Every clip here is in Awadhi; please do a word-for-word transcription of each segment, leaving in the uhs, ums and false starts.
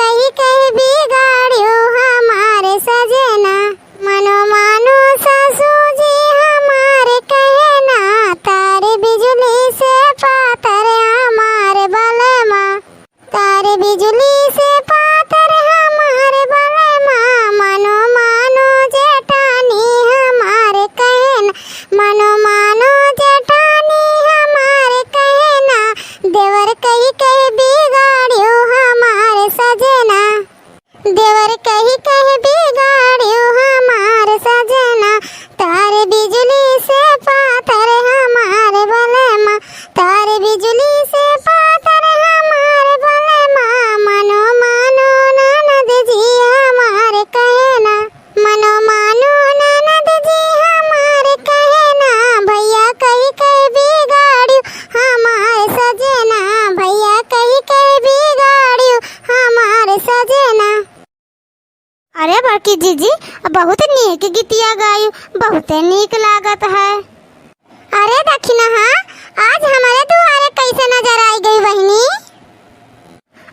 कही कही बिगाड़ियो हमार सजना, मनो मानो सासू जी हमार कहना, तार बिजुली से पातर हमार बलमा, तार बिजुली से पातर हमार बलमा, मनो मानो जेठानी हमार कहना, मनो मानो जेठानी हमार कहना, देवर कही कही बिगाड़ियो हमार सजना। देवर कही कही बिगाड़ियो हमार सजना, तार बिजुली से पातर हमार बलमा, तार बिजुली से पातर हमार बलमा, मनो मानो ननद जी हमार कहना, मनो मानो ननद जी हमार कहना, भैया कही कही बिगाड़ियो हमार सजना, भैया कही कही बिगाड़ियो हमार सजना। अरे बड़की जीजी, बहुत नीक गीतिया गायू, बहुते नीक लागत है। अरे दखिनहा, आज हमरे दुआरे कैसे नजर आई गई बहिनी?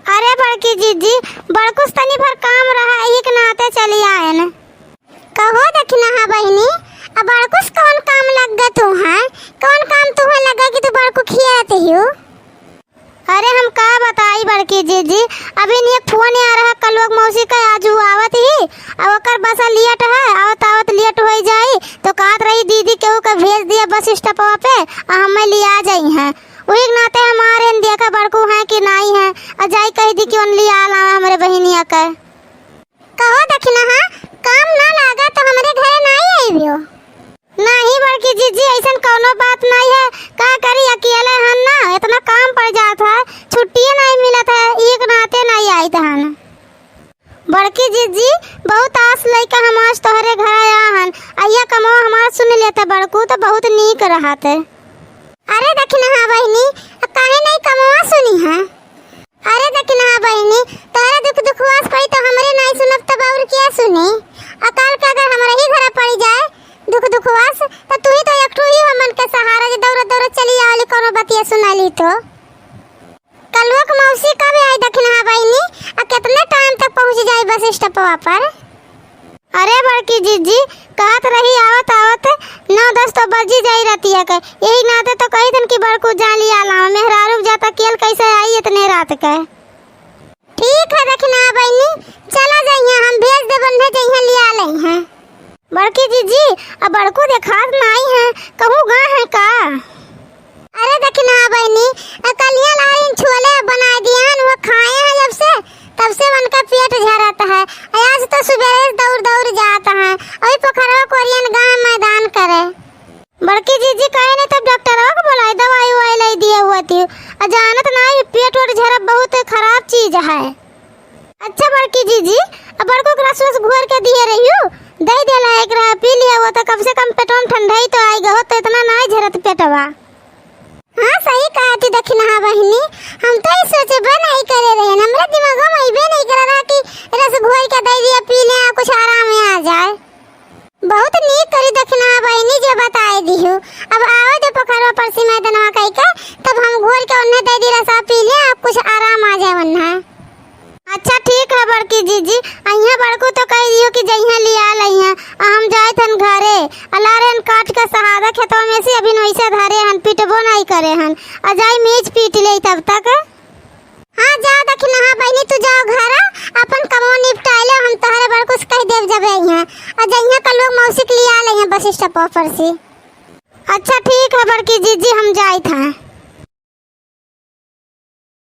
अरे बड़की जीजी, बड़कुस तनी भर काम रहा, यही के नाते चली आयन। कहो दखिनहा बहिनी, अब बड़कुस कौन काम लग गए तू हैं? कौन काम तुहे लगा कि तू बड़कू खियात हियो? अरे हम का बताई बड़की जीजी, अभी एक फोन आ रहा कलुआ के मौसी का, आज वो आवत ही, अब ओकर बस लेट है, आवत आवत लेट हो जाई, तो कहत रही दीदी केहू के भेज दिया बस स्टॉपवा पे, आ हमें लिया जाई हैं। वही के नाते हम आ रहे हैं, देखा बड़कू हैं कि नाई हैं, और जाई कह दी कि उन लिया लावा हमरे बहिनिया के। कहो दखिनहा, काम ना लागा तो हमरे घरे नाई आइबियो। नहीं बड़की जीजी, ऐसन कौनो बात नहीं है। का करी, अकेले हन ना, इतना काम पड़ जात है, छुट्टिए नहीं मिलत है, एक नाते नहीं आइत हन। बड़की जीजी, बहुत आस लइका हम आज तोहरे घर आया हन, अइया कमवा हमार सुन लेते बड़कू तो बहुत नीक रहत। अरे दखिनहा बहिनी, काहे नहीं कमवा सुनी है? अरे दखिनहा बहिनी, तोहरे दुख दुखवास पड़ी तो हमरे नाई सुनब तब और क्या सुनी? अकाल के अगर हमरा ही घरे पड़ी जाए दुख दुखवास, तो तू ही तो एक ठो ही हमन के सहारा जे दौड़त दौड़त चली आवाली, कोनो बतिया सुनाली तो। कलुआ के मौसी कब आई दखिनहा बहिनी, आ कितने टाइम तक पहुँच जाई बस स्टॉपवा पर? अरे बड़की जीजी, कहत रही आवत आवत नौ दस तो बजी जाई रतिया के, यही नाते तो कही थन कि बड़कू जा लिया लाओ, मेहरारू के जाता केल कैसे आई इतने रात के। ठीक है दखिनहा बहिनी, चला जइहा, हम भेज देबन, भेज जइहा, लिया लइहा। बड़की जीजी, अब बड़कू देखात नाई है, कहूँ गा है का? अरे दखिनहा बहिनी, अ, कलिया लारिन छुअले बनाए दिया हन, वो खाए हैं जब से, तब से उनका पेट झरत है। अ, आज तो सुबेरे से दौड़ दौड़ जात हैं, अभी पोखरवा कोरियन गाँव मैदान करे। बड़की जीजी कहे नहीं तब डॉक्टरवा को बुलाई, दवाई उवाई लाई दिए हुआ थी। अ, जानत नाई पेट वोट झरब बहुत खराब चीज है। अच्छा बड़की जीजी, अब बड़कू के रस वस घोर के दिए रहियो, दे देला एक रहा पी लिया, वो तो कम से कम पेटवा में ठंडाई तो आई गहो, तो इतना नाई झरत पेटवा। हाँ सही कहा थी दखिनहा बहिनी, हम तो ई सोचबे नहीं करे रहे, हमरा दिमागवा में अइबे नहीं करे रहा कि रस घोर के दे दिया पी ले, कुछ आराम में आ जाए। बहुत नीक करी दखिनहा बहिनी जे बताए दिहू। अब आवे दे पोखरवा पर से मैदनवा कई के, तब हम घोर के उन्हें दे दी रसा पी ले, अब कुछ आराम आ जाए उन्हें। अच्छा ठीक है बड़की जीजी, अइहा बड़कू तो कह दियो कि जइहा लिया लइहा, आ हम जाए थन घरे, अलारे हन काट के सहारा खेतवा में से अभी वैसे धरे हन, पिटबो नहीं करे हन, आ जाई मीच पीट ले तब तक। हाँ, जाओ दखिनहा बहिनी, तू जाओ घरा, अपन कमवा निपटाए लो, हम तोहरे बड़कू से कह देब जब अइहा, और जइहा कलुआ मौसी के लिया लइहा बस स्टॉप पर से। अच्छा ठीक है बड़की जीजी, हम जाइत हैं।